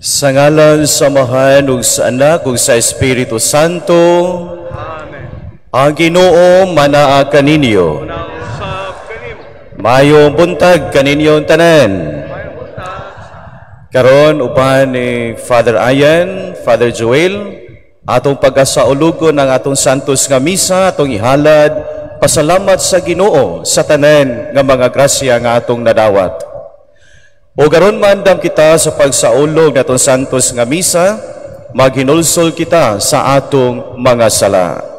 Sa ngalan sa Amahan ug sa Anak ug sa Espiritu Santo. Amen. Ang Ginoo manaa kaninyo. Usab kanimo. Maayong buntag kaninyong tanan. Maayong buntag. Karon uban ni Father Ian, Father Joel, atong pagasaulugon ang atong Santos nga Misa, atong ihalad pasalamat sa Ginoo sa tanan nga mga grasya nga atong nadawat. O karon maandam kita sa pagsaulog natong Santos nga Misa, maghinulsol kita sa atong mga sala.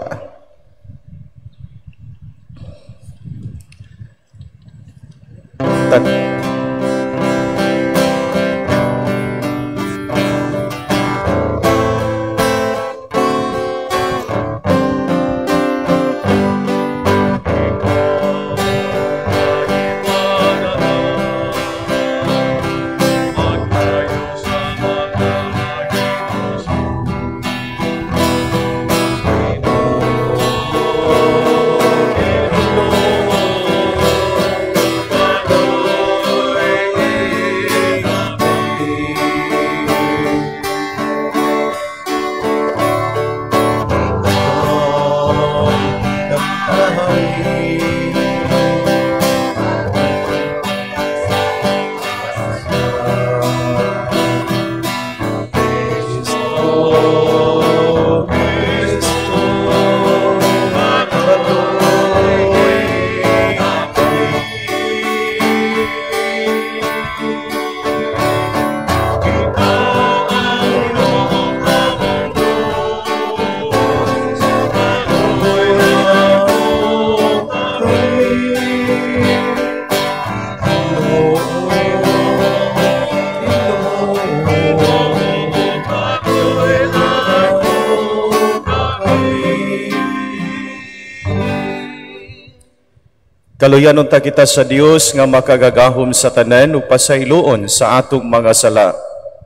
Kaluyan unta kita sa Dios nga makagagahom sa tanan ug pasayloon sa atong mga sala.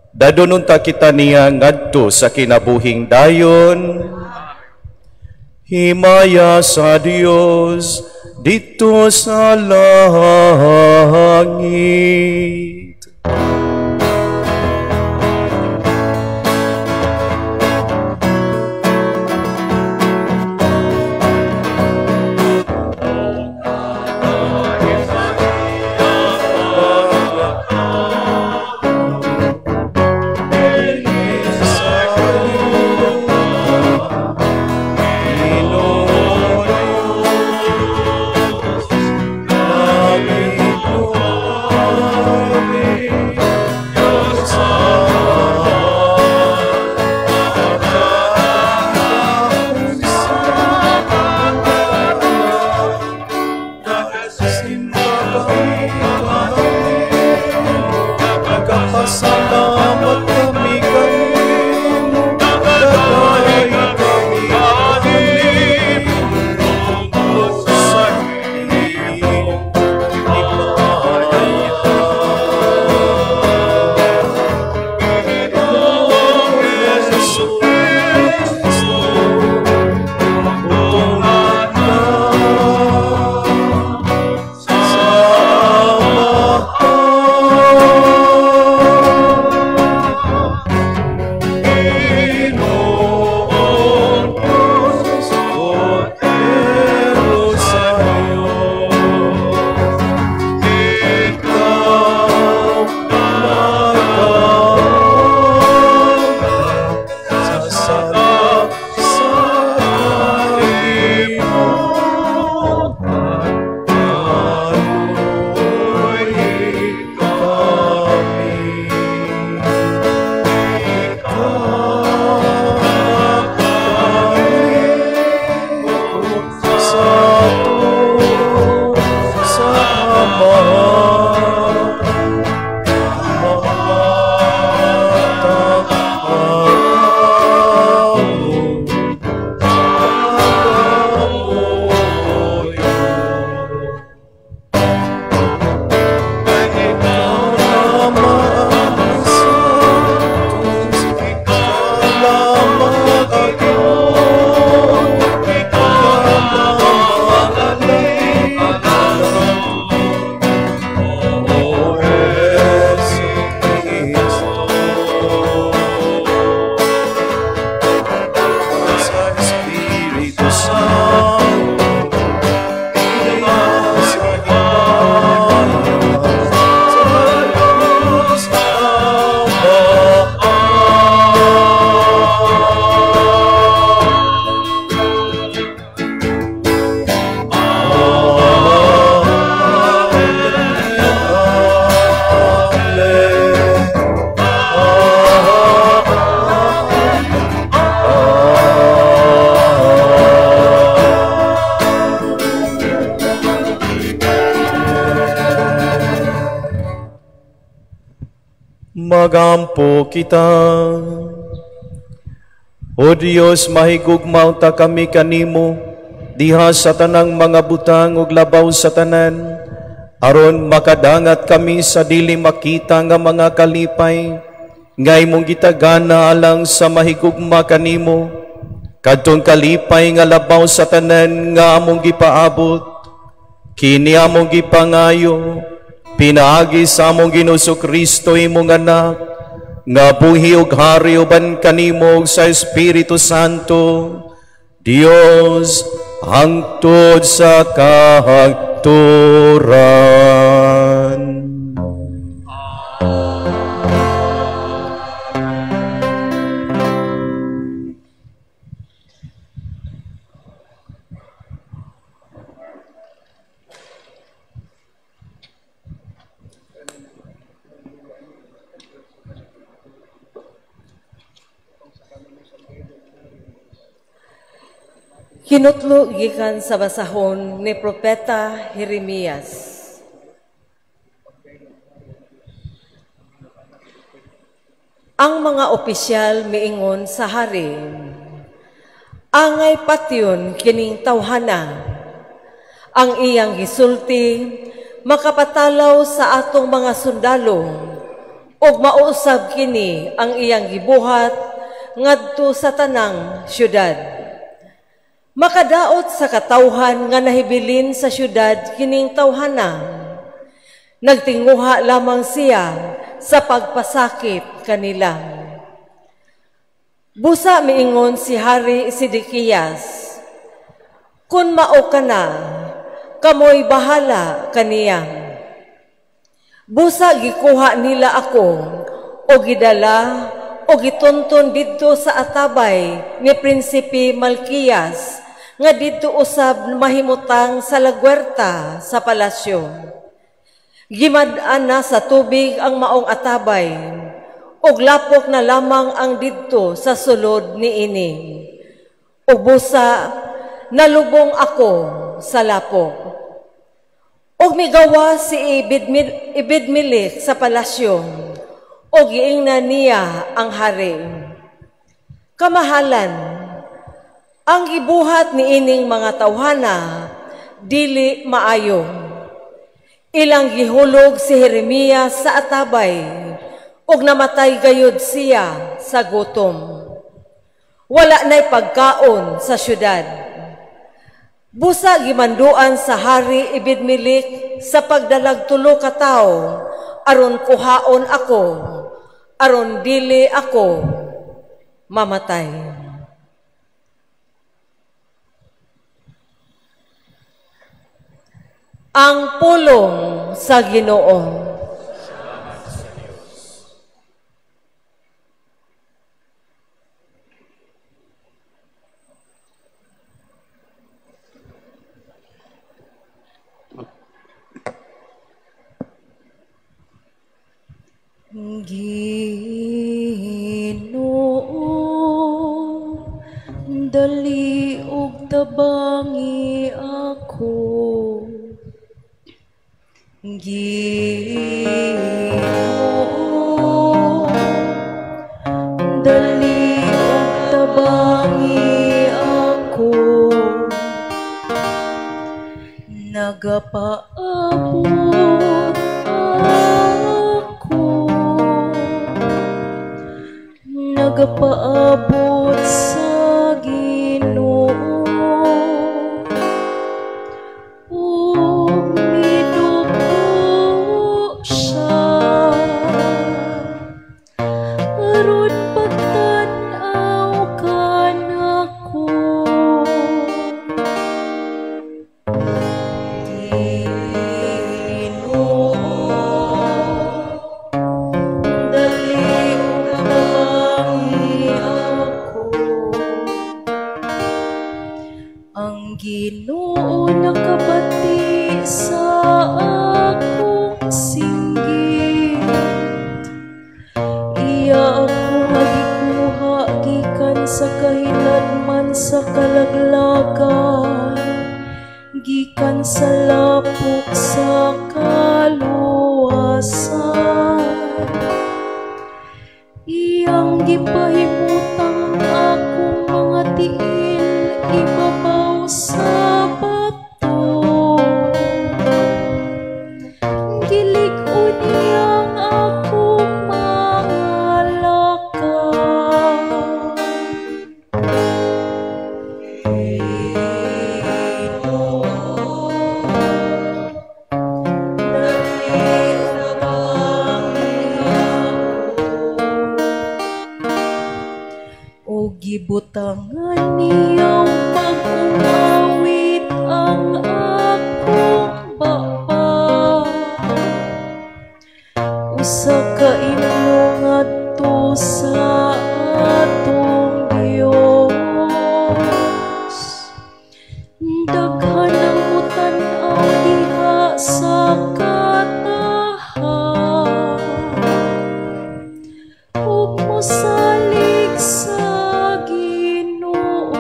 Dadon unta kita niya ngadto sa kinabuhing dayon. Himaya sa Dios didto sa langit. Magampo kita. O Dios, mahigugma unta kami kanimo diha sa tanang mga butang ug labaw sa tanan, aron makadangat kami sa dili makita nga mga kalipay nga imong gitagana alang sa mahigugma kanimo, kadtong kalipay nga labaw sa tanan nga among gipaabot. Kini among gipangayo pinaagi sa among Ginoong Kristo imong anak, nga buhi ug hari uban kanimo sa Espiritu Santo, Dios, hangtod sa kahangturan. Kinutlo gikan sa basahon ni Propeta Jeremias. Ang mga opisyal miingon sa hari, angay patyon kining tawhana. Ang iyang gisulti makapatalaw sa atong mga sundalo, ug mausab kini ang iyang gibuhat ngadto sa tanang syudad. Makadaot sa katawhan nga nahibilin sa syudad kining tawhana. Nagtinguha lamang siya sa pagpasakit kanila. Busa miingon si Hari Sidikiyas, kun mao ka na, kamoy bahala kaniya. Busa gikuha nila ako o gidala o gitunton didto sa atabay ni Prinsipe Malkias, nga didto usab mahimutang sa lagwerta sa palasyo. Gimad-an na sa tubig ang maong atabay, ug lapok na lamang ang didto sa sulod niini. Ug busa nalubong ako sa lapok. Ug migawa si Ebedmelek sa palasyo, ug giingnan niya ang hari. Kamahalan, ang gibuhat niining mga tawhana dili maayo. Ilang gihulog si Jeremias sa atabay, ug namatay gayud siya sa gutom. Wala na'y pagkaon sa syudad. Busa gimanduan sa hari Ebedmelek sa pagdalag tulo ka tawo aron kuhaon ako, aron dili ako mamatay. Ang pulong sa Ginoo. Salamat sa Diyos. Ginoo, dali ug tabangi ako. Ginoo, dali ug tabangi ako. Nagapaabot ako, nagapaabot sa Ginoo. Ug miduko siya aron pagtan-aw kanako. Ginoo, dali ug tabangi ako. Ang Ginoo nakabati sa akong singgit. Iya ako nga gikuha gikan sa kahiladman sa kalaglagan, gikan sa lapok sa kaluwasan. Gipahimutang ang akong mga tiil ibabaw sa bato. Gilig-on niya ang akong mga lakaw. Ginoo, dali ug tabangi ako. O gibutangan niya og bag-ong awit ang akong baba. Usa ka imno ngadto sa atong Dios. Daghan ang mutan-aw diha sa katahan ug mosalig sa Ginoo.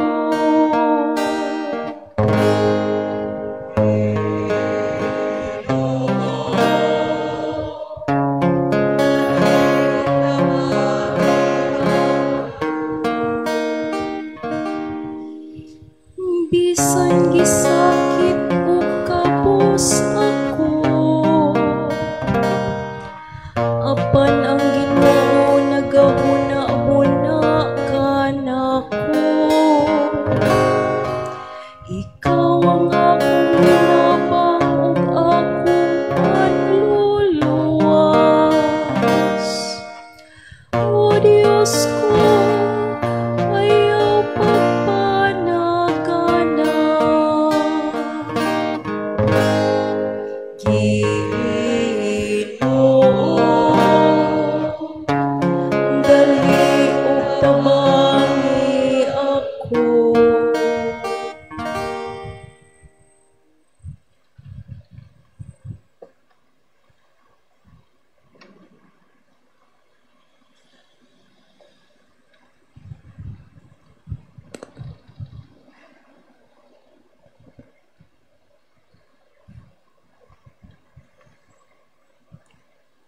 Bisan gisakit ug kabos ako, apan ang Ginoo nagahuna-huna kanako. Ikaw ang akong hinabang ug akong panluluwas. O Dios ko, ayaw pagpanagana. Ginoo, dali ug tabangi ako.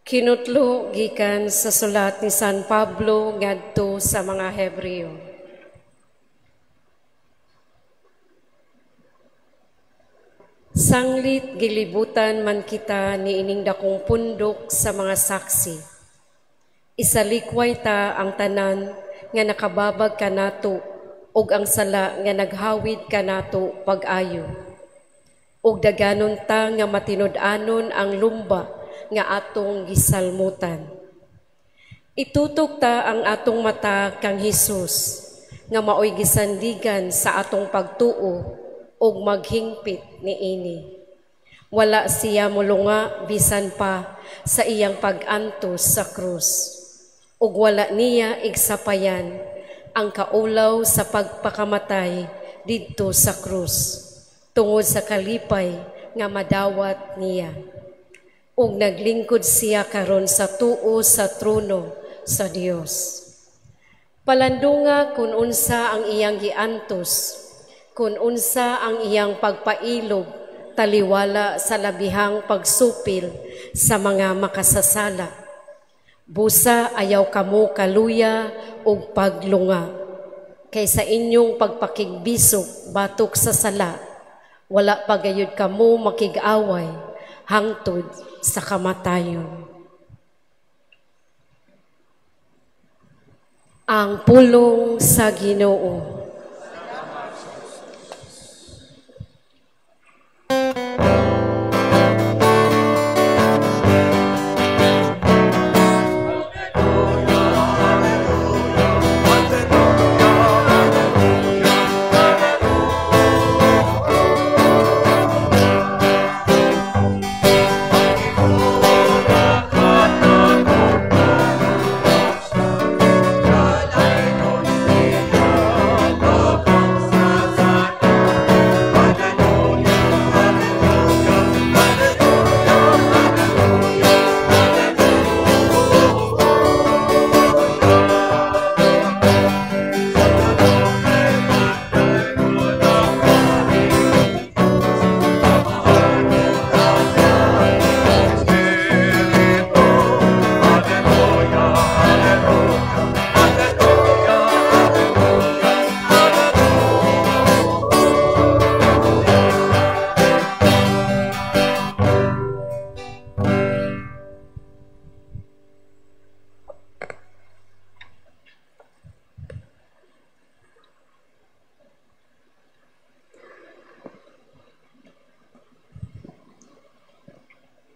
Kinutlo gikan sa sulat ni San Pablo ngadto sa mga Hebreo. Sanglit gilibutan man kita niining dakong pundok sa mga saksi. Isalikway ta ang tanan nga nakababag kanato ug ang sala nga naghawid kanato pag-ayo. Ug daganon ta nga matinud-anon ang lumba nga atong gisalmutan. Itutok ta ang atong mata kang Hesus nga maoy gisandigan sa atong pagtuo ug maghingpit niini. Wala siya molunga bisan pa sa iyang pag-antos sa krus. Ug wala niya igsapayan ang kaulaw sa pagpakamatay didto sa krus tungod sa kalipay nga madawat niya. Ug naglingkod siya karon sa tuo sa trono sa Dios. Palandunga kun unsa ang iyang giantos, kun unsa ang iyang pagpailog taliwala sa labihang pagsupil sa mga makasasala. Busa ayaw kamo kaluya ug paglunga, kay sa inyong pagpakigbisog batok sa sala, wala pa gayud kamo makig-away hangtod sa kamatayon. Ang pulong sa Ginoo. Hallelujah.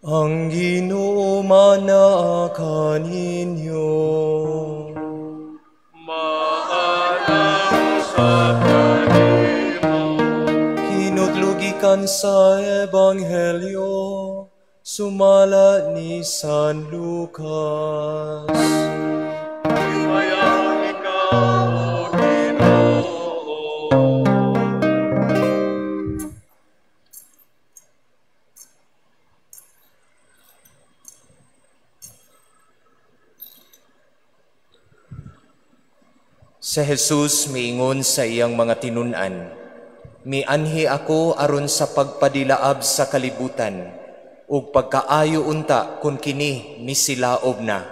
Ang Ginoo manaa kaninyo. Maanang sa kanimo. Kinutlugikan sa Ebanghelyo sumala ni San Lucas. Kaya ikaw, O Ginoo. Sa Jesus miingon sa iyang mga tinun-an, mianhi ako aron sa pagpadilaab sa kalibutan, ug pagkaayo unta kun kini misilaob na.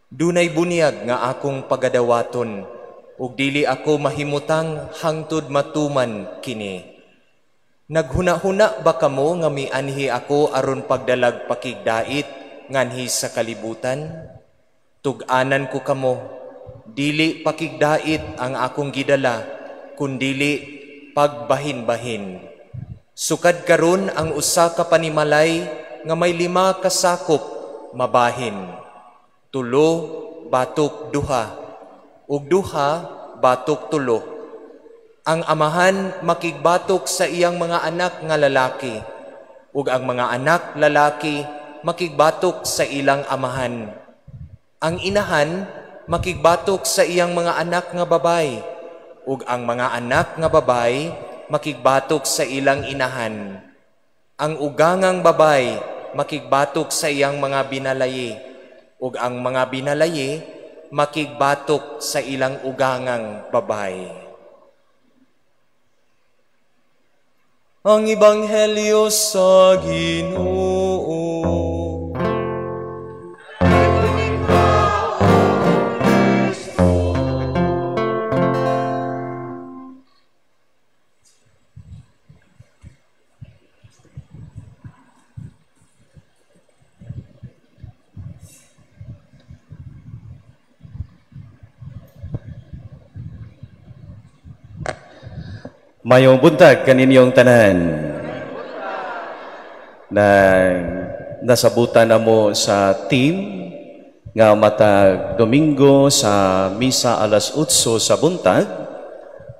Dunay bunyag nga akong pagadawaton, ug dili ako mahimutang hangtod matuman kini. Naghuna-huna ba kamo nga mianhi ako aron pagdalag pakigdait nganhi sa kalibutan? Tug-anan ko kamo, dili pakigdait ang akong gidala, kundili pagbahin-bahin. Sukad karon ang usa ka panimalay nga may 5 ka sakop mabahin. 3 batok 2, ug 2 batok 3. Ang amahan makigbatok sa iyang mga anak nga lalaki, ug ang mga anak lalaki makigbatok sa ilang amahan. Ang inahan makigbatok sa iyang mga anak nga babay, ug ang mga anak nga babay makigbatok sa ilang inahan. Ang ugangang babay makigbatok sa iyang mga binalaye, ug ang mga binalaye makigbatok sa ilang ugangang babay. Ang Ebanghelyo sa Ginoo. Mayong buntag kaninyong tanan. Na nasabutan na mo sa team nga matag Domingo sa misa alas 8 sa buntag,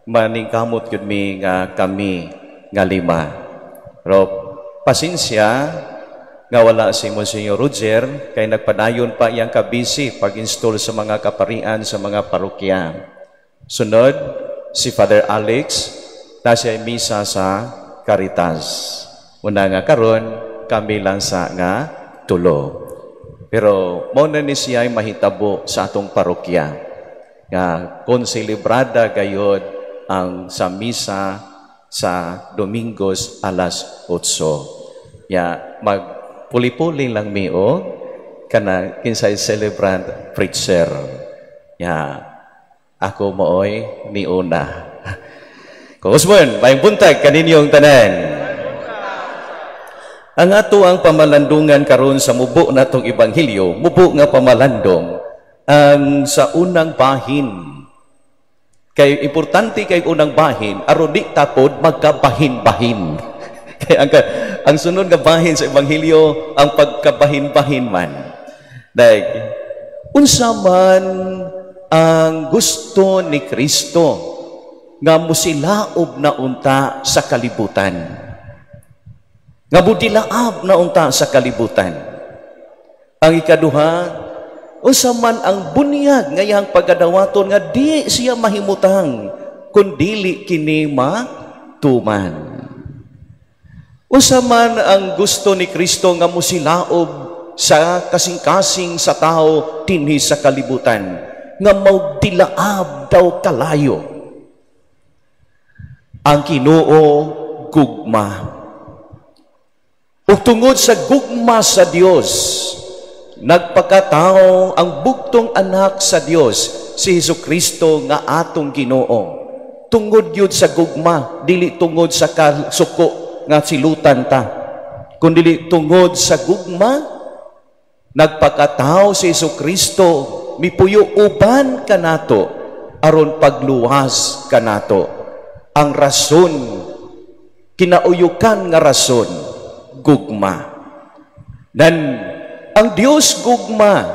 maningkamot gyud mi nga kami nga 5. Pero pasensya nga wala si Monsignor Roger kay nagpadayon pa iyang kabisi pag-install sa mga kaparian sa mga parokya. Sunod si Father Alex na siya misa sa Caritas. Una nga karon kami lang sa nga tulo. Pero mao na ni siya ay mahitabo sa atong parokya nga konselebrada gayod ang sa misa sa Domingos alas 8. Ya magpuli-puli lang mi og kana kinsay celebrant preacher. Ya ako mooy niuna. Kung Usman, may buntag kaninyong tanan. Ang ato ang pamalandungan karon sa mubo natong ebanghelyo, mubo nga pamalandong ang sa unang bahin. Kay importante kay unang bahin aron di tapod magkabahin-bahin. Kay ang sunod nga bahin sa ebanghelyo ang pagkabahin-bahin man. Like unsa man ang gusto ni Kristo nga musilaob na unta sa kalibutan. Nga mudilaab na unta sa kalibutan. Ang ikaduha, unsa man ang bunyag nga iyang pagadawaton nga di siya mahimutang kun dili kini matuman. Unsa man ang gusto ni Kristo nga musilaob sa kasing-kasing sa tao dinhi sa kalibutan, nga maugdilaab daw kalayo. Ang Ginoo gugma. Ug tungod sa gugma sa Dios, nagpakatao ang bugtong anak sa Dios, si Hesukristo nga atong Ginoo. Tungod yun sa gugma, dili tungod sa kasuko nga silutan ta, kundi tungod sa gugma, nagpakatao si Hesukristo, mipuyo uban kanato, aron pagluwas kanato. Ang rason, kinauyukan nga rason, gugma. Nan ang Dios gugma,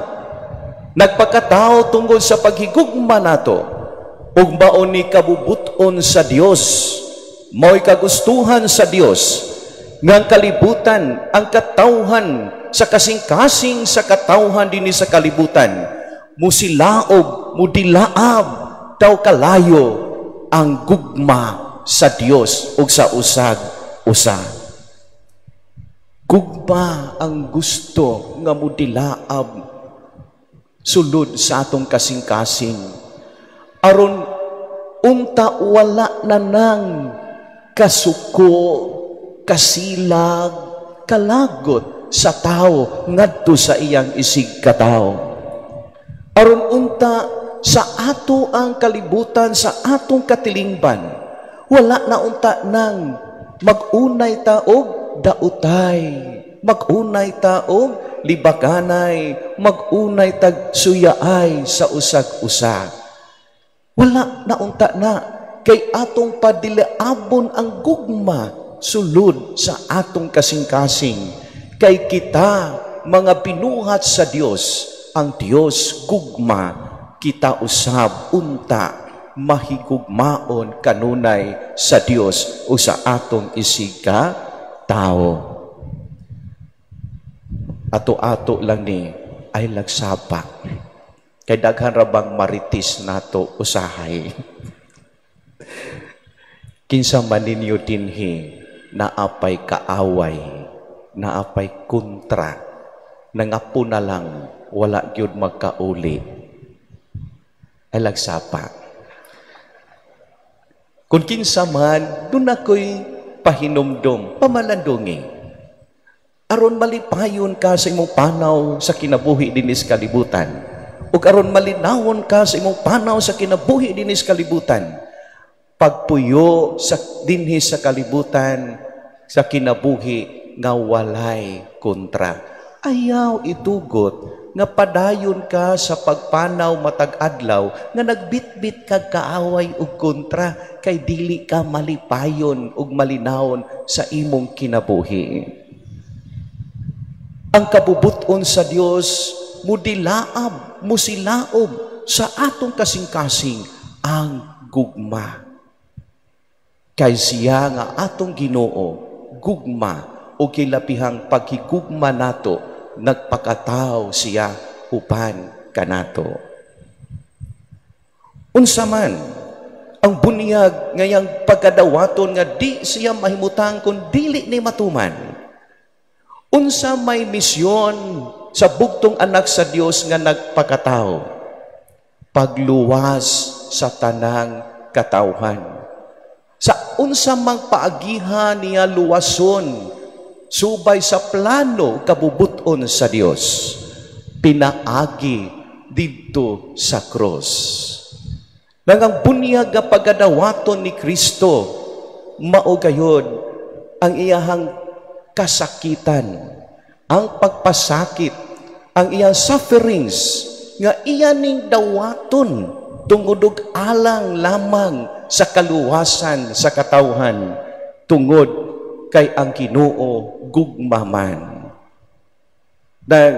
nagpakatao tungod sa paghigugma nato, ug mao ni kabubut-on sa Dios, mao'y kagustuhan sa Dios nga ang kalibutan, ang katawhan sa kasing-kasing sa katawhan dinhi sa kalibutan, musilaob, mudilaab daw kalayo ang gugma sa Dios ug sa usag usa. Gugma ang gusto nga mudilaab sulod sa atong kasing-kasing, aron unta wala na nang kasuko, kasilag, kalagot sa tao ngadto sa iyang isig katawo. Aron unta sa ato ang kalibutan, sa atong katilingban, wala na unta nang mag-unay ta og dautay, mag-unay ta og libakanay, mag-unay tag suyaay sa usag-usa. Wala na unta na kay atong padilaabon ang gugma sulod sa atong kasing-kasing, kay kita mga binuhat sa Dios, ang Dios gugma, kita usab unta mahigugmaon kanunay sa Dios o sa atong isig ka tao. Ato-ato lang ni ay lagsapa. Kay daghan ra bang marites nato usahay. Kinsa man ninyo dinhi naapay kaaway, naapay kontra, nangapo na lang wala gyud magkauli, ay lagsapa. Kung kinsa man, duna ko'y pahinumdom, pamalandungi. Aron malipayon ka sa imong panaw sa kinabuhi dinhi sa kalibutan, ug aron malinawon ka sa imong panaw sa kinabuhi dinhi sa kalibutan, pagpuyo sa dinhi sa kalibutan sa kinabuhi nga walay kontra. Ayaw itugot nga padayon ka sa pagpanaw matag adlaw nga nagbitbit kag kaaway ug kontra, kay dili ka malipayon ug malinawon sa imong kinabuhi. Ang kabubut-on sa Dios mudilaab, musilaob sa atong kasing-kasing ang gugma. Kay siya nga atong Ginoo gugma, o kilapihang paghigugma nato, nagpakataw siya upan kanato. Unsa man ang bunyag ngayang pagkadawaton nga di siya mahimutang kung dili ni matuman? Unsa may misyon sa bugtong anak sa Dios nga nagpakataw? Pagluwas sa tanang katawhan. Sa unsa mang paagihan niya luwason subay sa plano kabubuton sa Dios, pinaagi didto sa cross. Nang ang bunyag nga pagkadawaton ni Kristo mao gayod ang iyahang kasakitan, ang pagpasakit, ang iyang sufferings nga iya ning dawaton tungod og alang lamang sa kaluwasan sa katawhan, tungod kay ang Ginoo gugma man. Dahil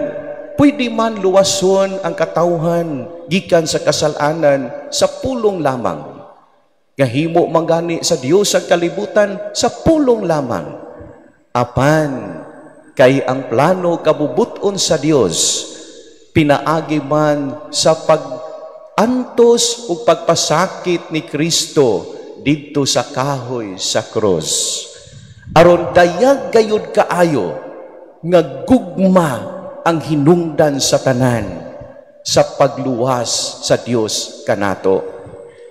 pwede man luwason ang katawhan gikan sa kasalanan sa pulong lamang. Gahimo man gani sa Dios ang kalibutan sa pulong lamang. Apan kay ang plano kabubuton sa Dios pinaagi man sa pag-antos ug pagpasakit ni Kristo didto sa kahoy sa krus. Aron dayag gayud kaayo nga gugma ang hinungdan sa tanan sa pagluwas sa Dios kanato.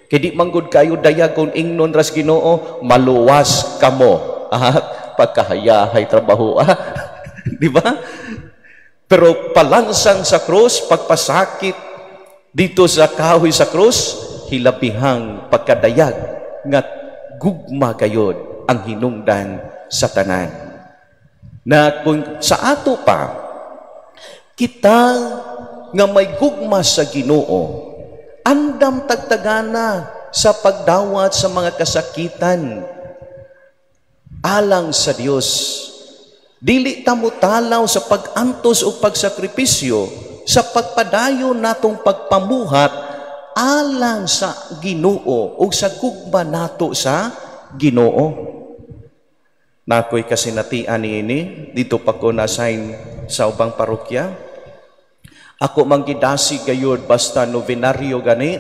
Kay di manggod kayo dayag kung ingnon ras Ginoo, maluwas kamo. Pagkahayahay trabaho. Di ba? Pero palansang sa krus, pagpasakit dito sa kahoy sa krus, hilabihang pagkadayag nga gugma gayod ang hinungdan sa tanan. Na kung sa ato pa, kita nga may gugma sa Ginoo, andam tagtagana sa pagdawat sa mga kasakitan alang sa Dios. Dili ta motalaw sa pag-antos o pagsakripisyo sa pagpadayon natong pagpamuhat alang sa Ginoo o sa gugma nato sa Ginoo. Nakoy kasinatian niini dito pa ko na-assign sa ubang parokya. Ako man gidasig gayud basta novenaryo gani,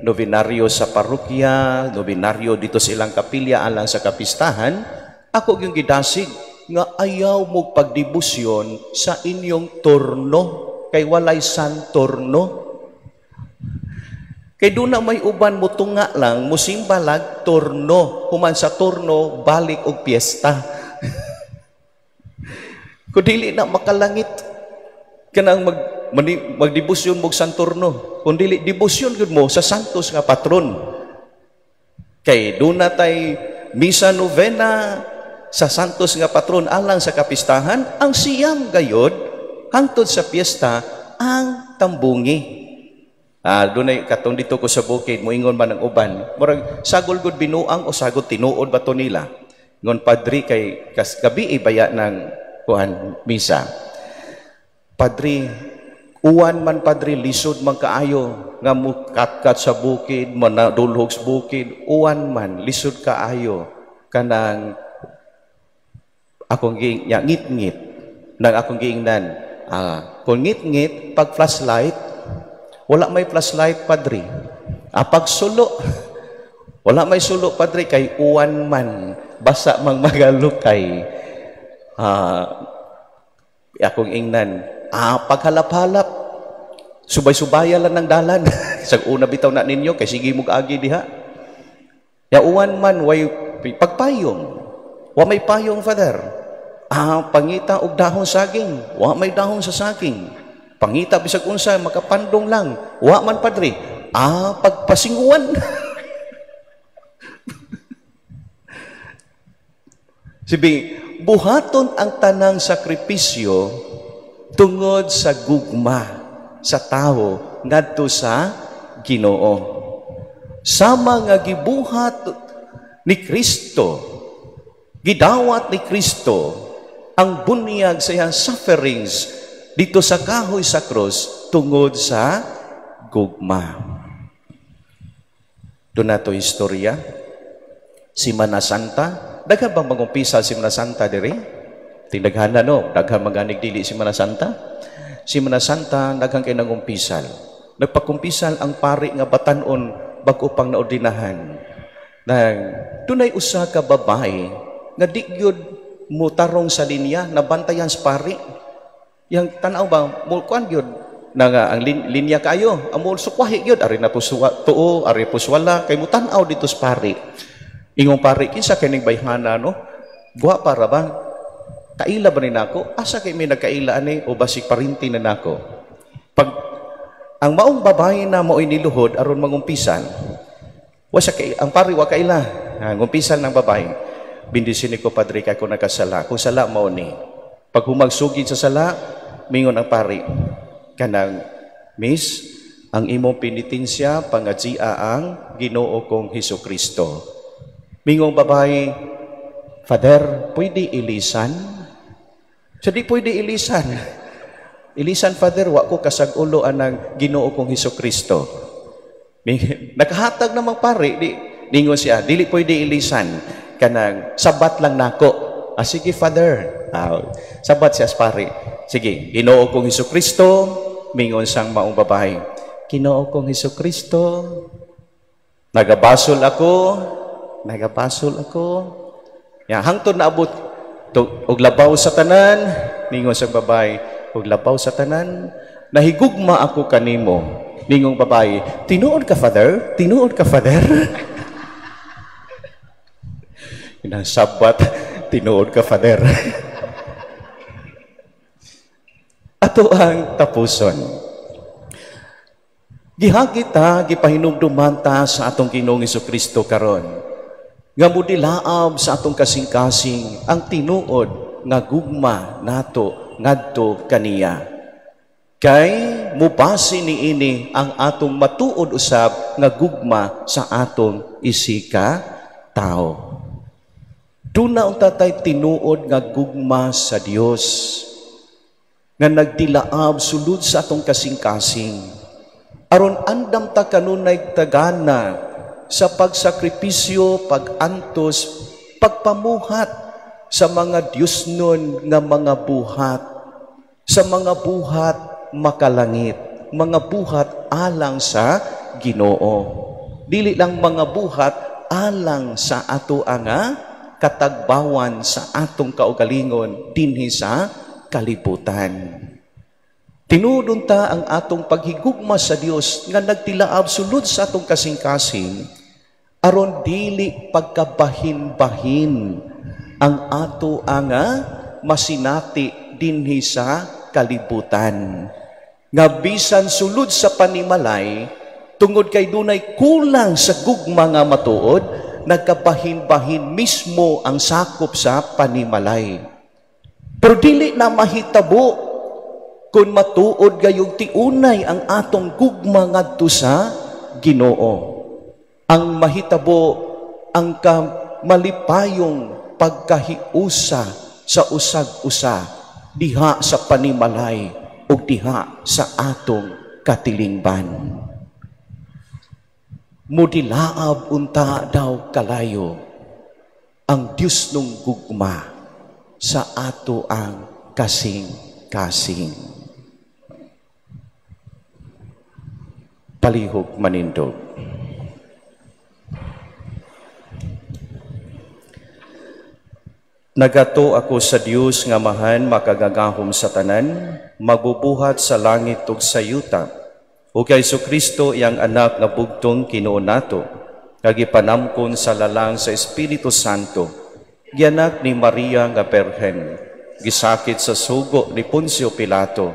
novenaryo sa parokya, novenaryo dito sa ilang kapilya alang sa kapistahan, ako gyud gidasig nga ayaw mo pagdebosyon sa inyong turno kay walay san turno. Kay doon na may uban mo tunga lang, musimba lag turno, human sa turno balik og piyesta. Kung dili na makalangit kanang magdebosyon mo sa turno, kung dili debosyon gyud mo sa santos nga patron. Kay doon na tay misa novena sa santos nga patron alang sa kapistahan, ang siyam gayod hangtod sa piyesta ang tambungi. Dunay katong dito ko sa bukid moingon man ang uban. Murag sagol gud binuang o sagol tinuod ba to nila? Ngon padre kay kas gabi ibaya ng kuan misa. Padre, uwan man padre lisod man kaayo nga mukatkat sa bukid, manadulhog sa bukid, uwan man lisod kaayo kanang akong ngit-ngit nang akong giingnan. Kung ngit-ngit pag flashlight, wala may flashlight padre. Pag sulo, wala may sulo padre kay uwan man, basa mang magalukay. Akong ingnan, paghalap-halap, subay-subaya lang ng dalan. Sa una bitaw na ninyo kay sige mo agi diha. Ya uwan man way pagpayong. Wa may payong father. Pangita og dahon saging, wa may dahon sa saging. Pangita bisag unsa makapandong lang, wa man padre. Pagpasinguan. Sibi, buhaton ang tanang sakripisyo tungod sa gugma sa tawo ngadto sa Ginoo. Sama nga gibuhat ni Kristo, gidawat ni Kristo ang bunyag sa iyang sufferings dito sa kahoy sa krus tungod sa gugma. Doon na to istorya. Simana Santa. Daghan bang mangumpisa si Simana Santa diri? Tindaghana no, daghan maganig dili si Simana Santa. Simana Santa daghan kay nangumpisal. Nagpakumpisal ang pari nga batan-on bag-o pang naordinahan. Nang dunay usa ka babae nga di gyud motarong sa linya, nabantayan sa pari. Yang tanaw ba, mulkuan gyud na nga ang linya kayo, ang sukwahi gyud, ari na po tuo, ari po swala, kay mutan-aw dito sa pari. Ingong pari, kinsa kining bayhana no? Guwa para ba? Kaila ba ni nako? Asa kay may nagkaila ani o basig parinti na nako? Pag ang maong babae na mao'y niluhod aron mangumpisan, wa siya kay ang pari wa kaila. Ngumpisan ng babae. Bendisyon ko padre kay ko nagkasala. Kung sala mao ni. Pag humagsugid sa sala, mingon ang pari kanang miss, ang imong penitensya pangadsia ang Ginoo kong Hesus Kristo. Mingong babae, Father, pwede ilisan? So di pwede ilisan. Ilisan, Father, wa ko kasag-ulo anang Ginoo kong Hesus Kristo. Nakahatag namang pari, di ningon siya, dili pwede ilisan kanang sabat lang nako. Sige Father. Sabat siya sa pari. Sige, Ginoo kong Hesus Kristo, mingon sang maong babae. Ginoo kong Hesus Kristo, nagabasol ako, nagabasol ako. Ya, hangtod naabot og labaw sa tanan, ningon sang babae, og labaw sa tanan, nahigugma ako kanimo. Ningong babae, tinuod ka Father, tinuod ka Father. Inasabat, tinuod ka Father. Ato ang tapuson. Gihagi ta, gipahinumduman ta sa atong Ginoong Hesukristo karon. Nga mudilaab sa atong kasing-kasing ang tinuod nga gugma nato ngadto kaniya. Kay mubasi niini ang atong matuod usab nga gugma sa atong isika tao. Duna unta tay tinuod nga gugma sa Dios nga nagtilaab sulod sa atong kasing-kasing. Aron andam ta kanunay tagana sa pagsakripisyo, pagantos, pagpamuhat sa mga Diyosnon nga mga buhat, sa mga buhat makalangit, mga buhat alang sa Ginoo. Dili lang mga buhat alang sa ato nga katagbawan sa atong kaugalingon dinhi sa kalibutan. Tinuod unta ang atong paghigugma sa Dios nga nagtilaab sulod sa atong kasing-kasing aron dili pagkabahin-bahin ang ato nga masinati dinhi sa kalibutan. Nga bisan sulod sa panimalay, tungod kay dunay kulang sa gugma nga matuod, nagkabahin-bahin mismo ang sakop sa panimalay. Pero dili na mahitabo kung matuod gayong tiunay ang atong gugma ngadto sa Ginoo. Ang mahitabo ang kamalipayong pagkahiusa sa usag-usa diha sa panimalay o diha sa atong katilingban. Mudilaab unta daw kalayo ang Dios nung gugma sa ato ang kasing-kasing. Palihog manindog. Nagato ako sa Dios nga Amahan makagagahom sa tanan, magbubuhat sa langit ug sa yuta. O kay Jesucristo iyang anak nga bugtong Ginoo nato, nga gipanamkon sa lalang sa Espiritu Santo, gianak ni Maria nga Berhen, gisakit sa sugo ni Poncio Pilato,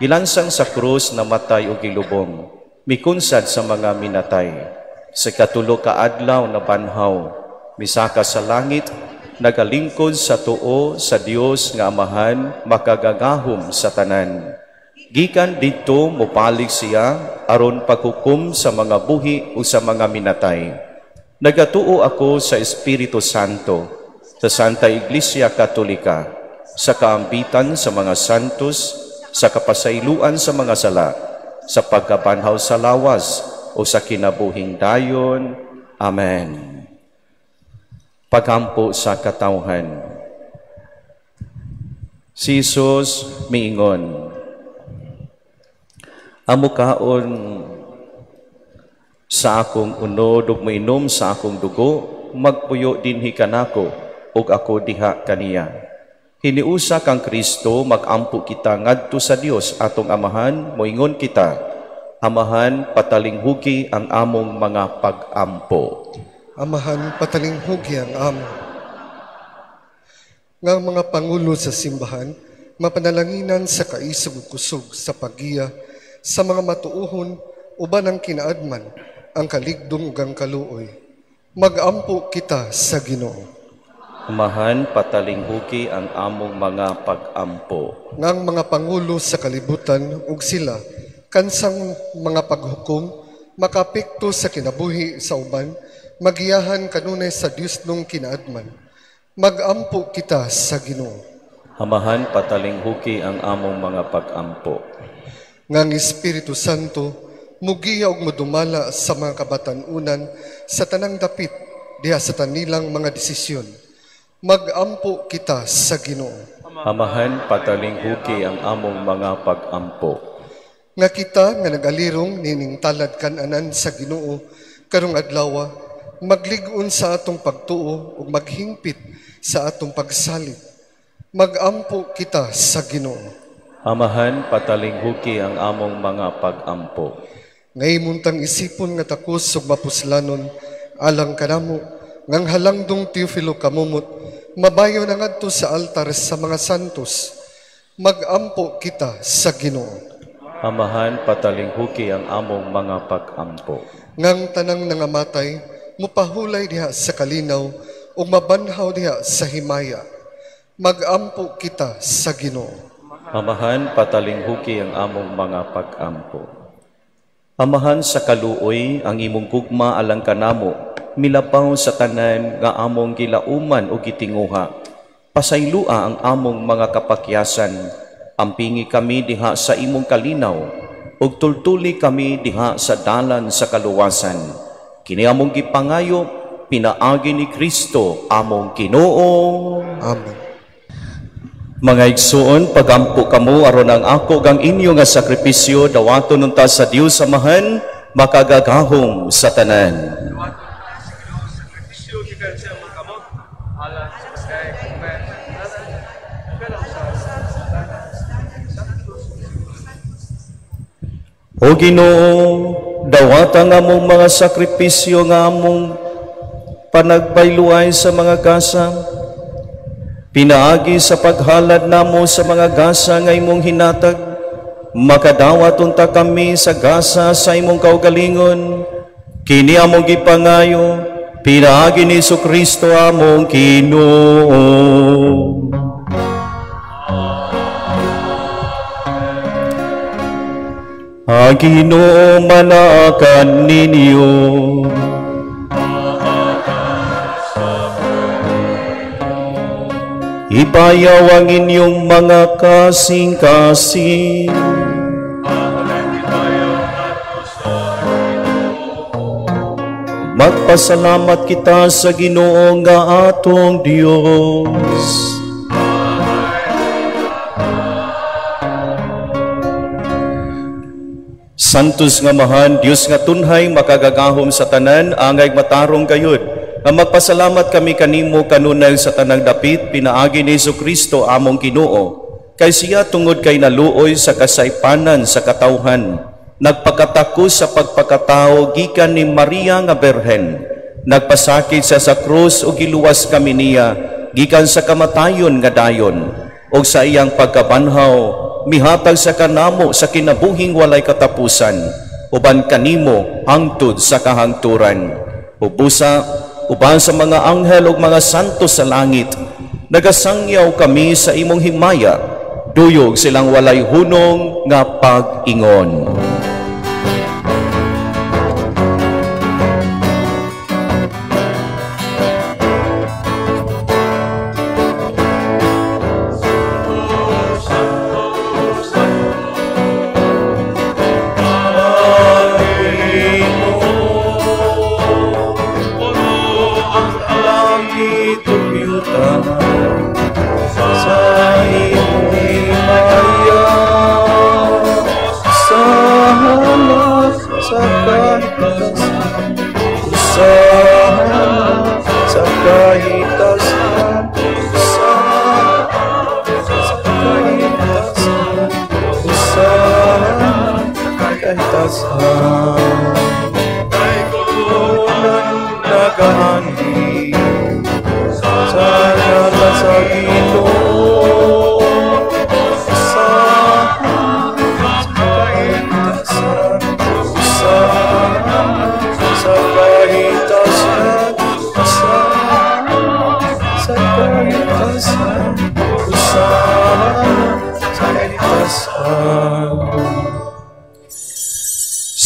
gilansang sa krus, namatay ug gilubong, mikunsad sa mga minatay. Sa katulo ka adlaw na banhaw, misaka sa langit, nagalingkod sa tuo sa Dios nga Amahan makagagahom sa tanan. Gikan didto mopalig siya aron paghukom sa mga buhi o sa mga minatay. Nagatuo ako sa Espiritu Santo, sa Santa Iglesia Katolika, sa kaambitan sa mga santos, sa kapasayloan sa mga sala, sa pagkabanhaw sa lawas o sa kinabuhing dayon. Amen. Pagampo sa katawhan. Si Jesus miingon, amukaon sa akong unod ug moinom sa akong dugo, magpuyo dinhi kanako ug ako diha kaniya. Hiniusa kang Kristo, magampo kita ngadto sa Dios atong Amahan, moingon kita, Amahan, patalinghugi ang among mga pagampo. Amahan, patalinghugi ang among. Nga mga pangulo sa simbahan, mapanalanginan sa kaisog ug kusog sa paggiya sa mga matuohon uban ang kinaadman, ang kaligdong ug ang kaluoy. Magampo kita sa Ginoo. Amahan, patalinghugi ang among mga pagampo. Ngang mga pangulo sa kalibutan ug sila kansang mga paghukom makapekto sa kinabuhi sa uban, magiyahan kanunay sa Dios nung kinaadman. Magampo kita sa Ginoo. Amahan, patalinghugi ang among mga pagampo. Ngang Espiritu Santo mugiya ug modumala sa mga kabatan-unan sa tanang dapit diha sa tanilang mga desisyon. Magampo kita sa Ginoo. Amahan, patalinghugi ang among mga pagampo. Nga kita nga nagalirong nining talad kananan sa Ginoo karong adlaw, maglig-on sa atong pagtuo ug maghingpit sa atong pagsalig. Magampo kita sa Ginoo. Amahan, patalinghugi ang among mga pagampo. Ngayon isipon nga takos ug mapuslanon alang kanamo ngang halangdong Teofilo kamumot mabayo na ngadto sa altar sa mga santos. Magampo kita sa Ginoo. Amahan, patalinghugi ang among mga pagampo. Ngang tanang nangamatay mupahulay diha sa kalinaw ug mabanhaw diha sa himaya. Magampo kita sa Ginoo. Amahan, patalinghugi ang among mga pagampo. Amahan, sa kaluoy ang imong gugma alang kanamo, milabaw sa tanan nga among gilauman o gitinguha. Pasaylua ang among mga kapakyasan, ampingi kami diha sa imong kalinaw, ug tultuli kami diha sa dalan sa kaluwasan. Kini among gipangayo, pinaagi ni Kristo among Ginoo. Amen. Mga igsuon, pagampo kamo aron ang ako gang inyo nga sakripisyo dawaton unta sa Dios Amahan makagagahom sa tanan. O Ginoo, dawata nga among mga sakripisyo nga among panagbayluay sa mga gasa, pinaagi sa paghalad namo sa mga gasa nga imong hinatag, makadawat unta kami sa gasa sa imong kaugalingon. Kini among gipangayo, pinaagi ni Jesucristo among Ginoo. Ang Ginoo manaakan ninyo. Ipayaw ang inyong mga kasing-kasing. Magpasalamat kita sa Ginoo nga atong Dios. Santos nga Amahan, Dios nga tunhay, makagagahom sa tanan, angay matarong gayud. Nga magpasalamat kami kanimo kanunay sa tanang dapit, pinaagi ni Jesucristo among Ginoo. Kay siya tungod kay naluoy sa kasaypanan sa katawhan, nagpakatako sa pagpakatao gikan ni Maria nga Berhen. Nagpasakit siya sa krus ug giluwas kami niya gikan sa kamatayon nga dayon. Og sa iyang pagkabanhaw, mihatag sa kanamo sa kinabuhing walay katapusan, uban kanimo hangtod sa kahangturan. Ubusa, uban sa mga anghel ug mga santo sa langit, nagasangyaw kami sa imong himaya, duyog silang walay hunong nga pag-ingon.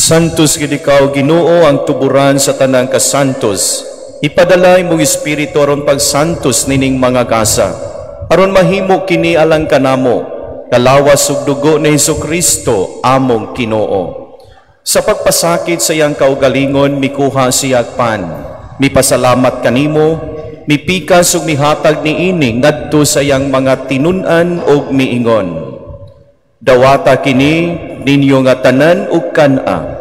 Santos gid ikaw, Ginoo, ang tuburan sa tanang kasantos. Ipadala imong espiritu aron pagsantos nining mga gasa, aron mahimo kini alang kanamo, kalawas ug dugo ni Hesukristo among Ginoo. Sa pagpasakit sa iyang kaugalingon, mikuha siya pan, mipasalamat kanimo, mipikas ug mihatag niini ngadto sa iyang mga tinun-an ug miingon. Dawata kini ninyo nga tanan ug kan-a,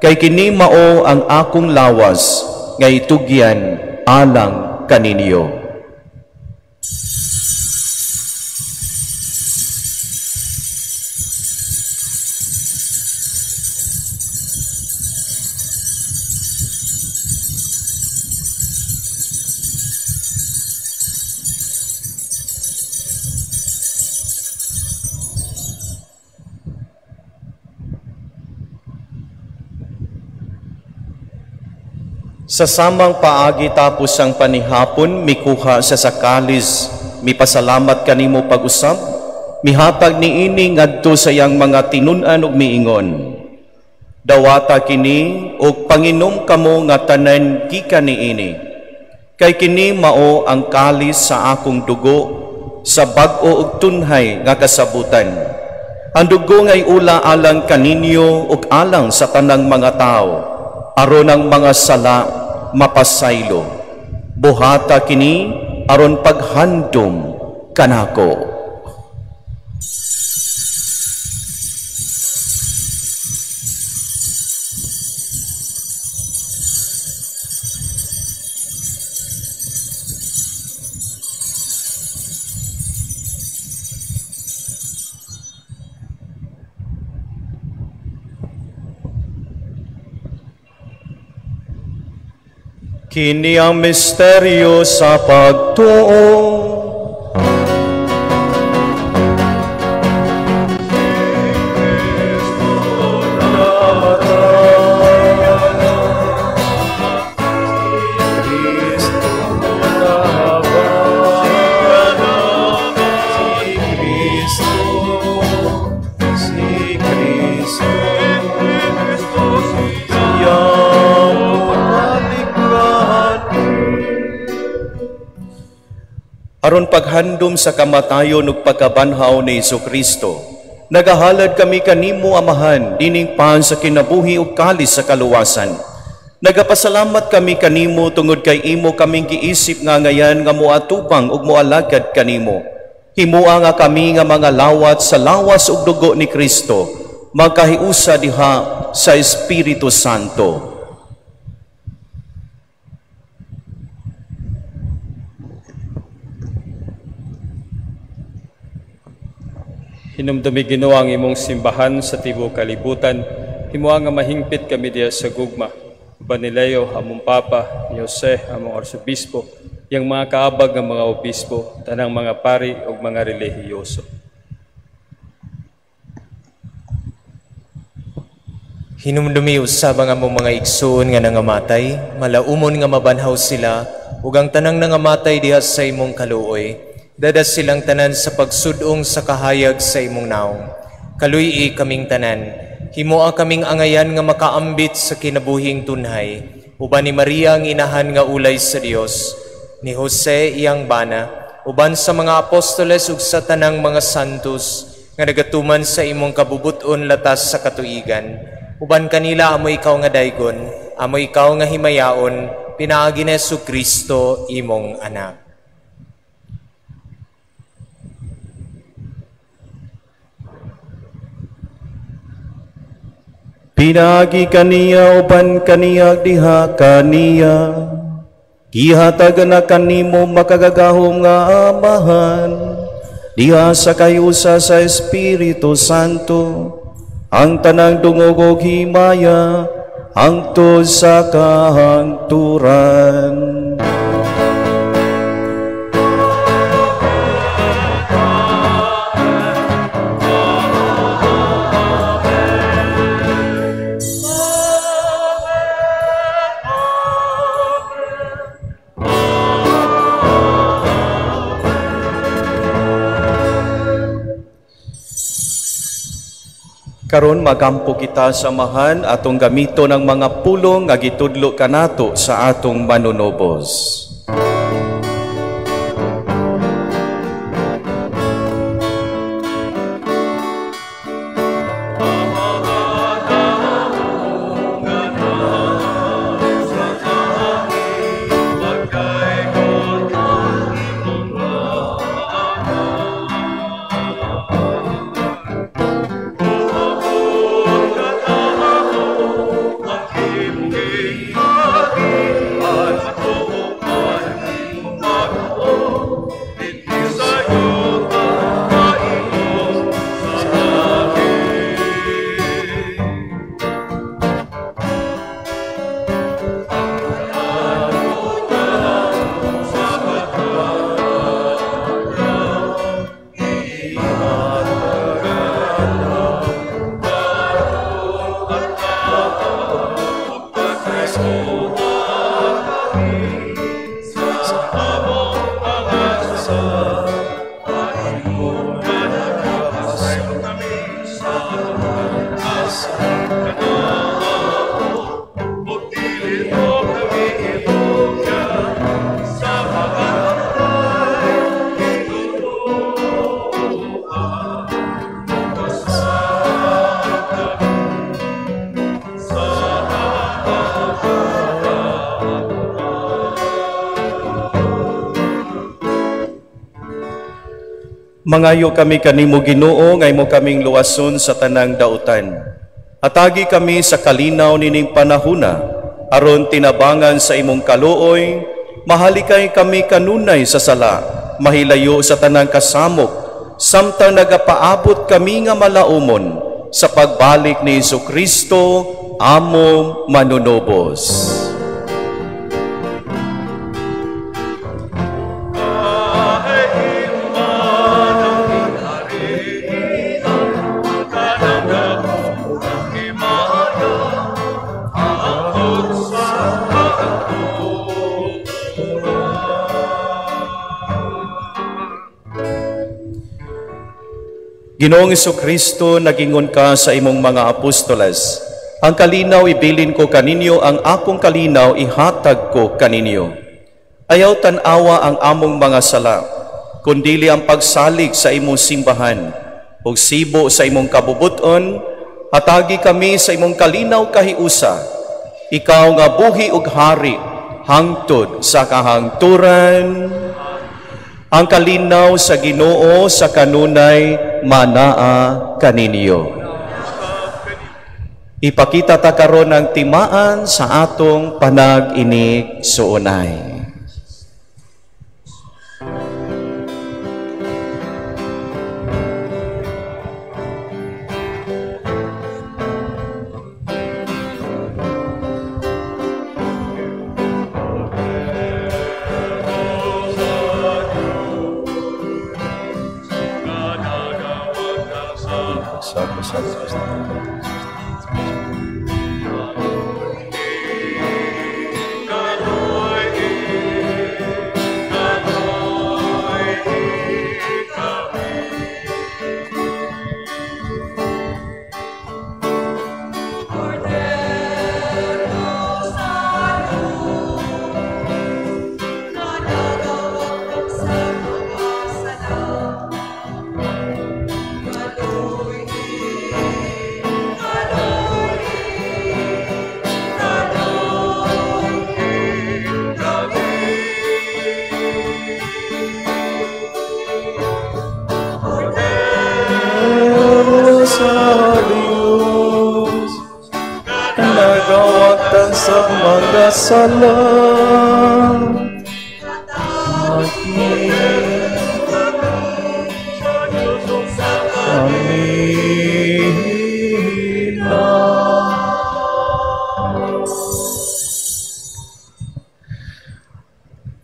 kay kini mao ang akong lawas nga itugyan alang kaninyo. Sa samang paagi tapos ang panihapon, mikuha siya sa kalis, mipasalamat kanimo pag-usab, mihatag niini ngadto sa iyang mga tinun-an ug miingon. Dawata kini ug panginom kamo nga tanan gikan niini. Kay kini mao ang kalis sa akong dugo sa bag-o ug tunhay nga kasabutan. Ang dugo ngay ula alang kaninyo ug alang sa tanang mga tao, aron ang mga sala mapasaylo. Buhata kini aron paghandom kanako. Kini ang misteryo sa pagtuo. Aron paghandom sa kamatayon ug pagkabanhaw ni Jesucristo, nagahalad kami kanimo, Amahan, dining pan sa kinabuhi ug kalis sa kaluwasan. Nagapasalamat kami kanimo tungod kay imo kaming giisip nga ngayan nga moatubang ug moalagad kanimo. Himua nga kami nga mga lawat sa lawas ug dugo ni Kristo, magkahiusa diha sa Espiritu Santo. Hinumdumi Ginoo ang imong simbahan sa tibuok kalibutan. Himua nga mahingpit kami diha sa gugma. Uban ni Leo, among Papa, ni Jose, among Arsobispo, iyang mga kaabag nga mga obispo, tanang mga pari ug mga relihiyoso. Hinumdumi usab ang among mga igsoon nga nangamatay, malaumon nga mabanhaw sila, ug ang tanang nangamatay diha sa imong kaluoy. Dada silang tanan sa pagsudong sa kahayag sa imong naong. Kaluy-i kaming tanan, himoa kaming angayan nga makaambit sa kinabuhing tunhay, uban ni Maria ang inahan nga ulay sa Dios, ni Jose iyang bana, uban sa mga apostoles ug sa tanang mga santos nga nagatuman sa imong kabubuton latas sa katuigan. Uban kanila amo ikaw nga daygon, amo ikaw nga himayaon, pinaagi ni Jesucristo imong anak. Pinaagi kaniya uban kaniya diha kaniya, gihatag na kanimo makagagahom nga Amahan, diha sa kayusa sa Espiritu Santo, ang tanang dungog ug himaya hangtod sa kahangturan. Karon magampo kita sa Amahan atong gamito ng mga pulong nga gitudlo kanato sa atong manunubos. Mangayo kami kanimo Ginoo, nga imo kaming luwason sa tanang dautan. Atagi kami sa kalinaw nining panahuna, aron tinabangan sa imong kaluoy, mahalikay kami kanunay sa sala, mahilayo sa tanang kasamok, samtang nagapaabot kami nga malaumon sa pagbalik ni Hesukristo, among manunubos. Ginoong Hesukristo, nagingon ka sa imong mga apostoles, ang kalinaw ibilin ko kaninyo, ang akong kalinaw ihatag ko kaninyo. Ayaw tan-awa ang among mga sala, kundili ang pagsalig sa imong simbahan, ug sibo sa imong kabubuton, hatagi kami sa imong kalinaw kahiusa. Ikaw nga buhi ug hari, hangtod sa kahangturan. Ang kalinaw sa Ginoo sa kanunay manaa kaninyo. Ipakita ta karon ang timaan sa atong panag-inig suunay.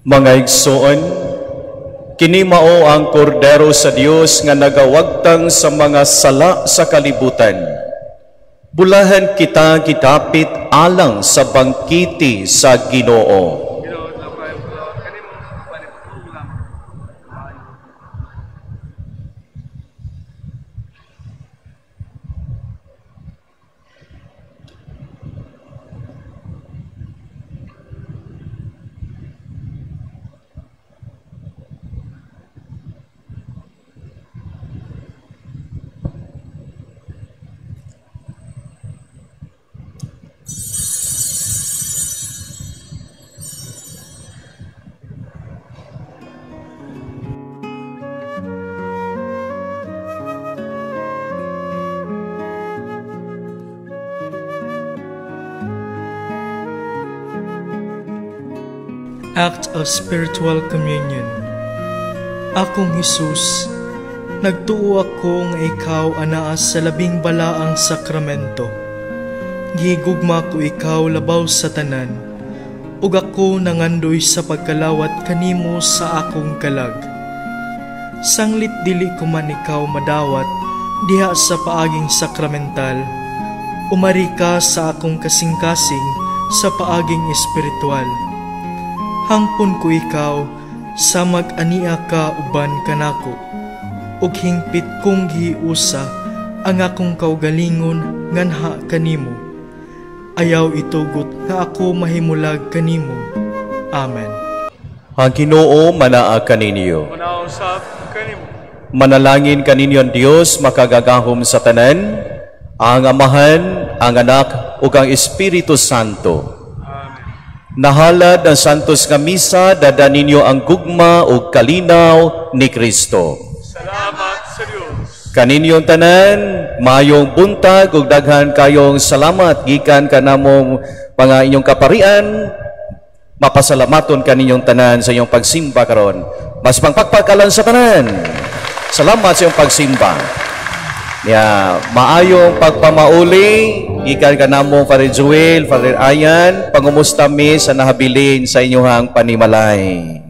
Mga igsoon, kini mao ang kordero sa Dios nga nagawagtang sa mga sala sa kalibutan. Bulahan kita gidapit alang sa bangkiti sa Ginoo. Act of Spiritual Communion. Akong Hesus, nagtuo ako nga ikaw anaa sa labing balaang sakramento. Gihigugma ko ikaw labaw sa tanan, ug ako nangandoy sa pagkalawat kanimo sa akong kalag. Sanglit dili ko man ikaw madawat diha sa paaging sakramental, umari ka sa akong kasing-kasing sa paaging espiritual. Hangpon ko ikaw sa mag-ania ka uban kanako, ug hingpit kong gihiusa ang akong kaugalingon nganha kanimo. Ayaw itugot nga ako mahimulag kanimo. Amen. Ang Ginoo manaa kaninyo. Manalangin kaninyo ang Dios makagagahom sa tanan, ang Amahan, ang Anak ug ang Espiritu Santo. Nahalad ang Santos nga Misa, dada ninyo ang gugma ug kalinaw ni Kristo. Salamat. Kaninyong tanan, mayong buntag ug daghan kayong salamat gikan kanamong mga inyong kaparian. Mapasalamaton kaninyong tanan sa inyong pagsimba karon. Mas pangpakpakalan sa tanan. Salamat sa inyong pagsimba. Ya, maayong pagpamauli gikan kanamo Father Joel, Father Ayan, pangumusta mi sa nahabilin sa inyong panimalay.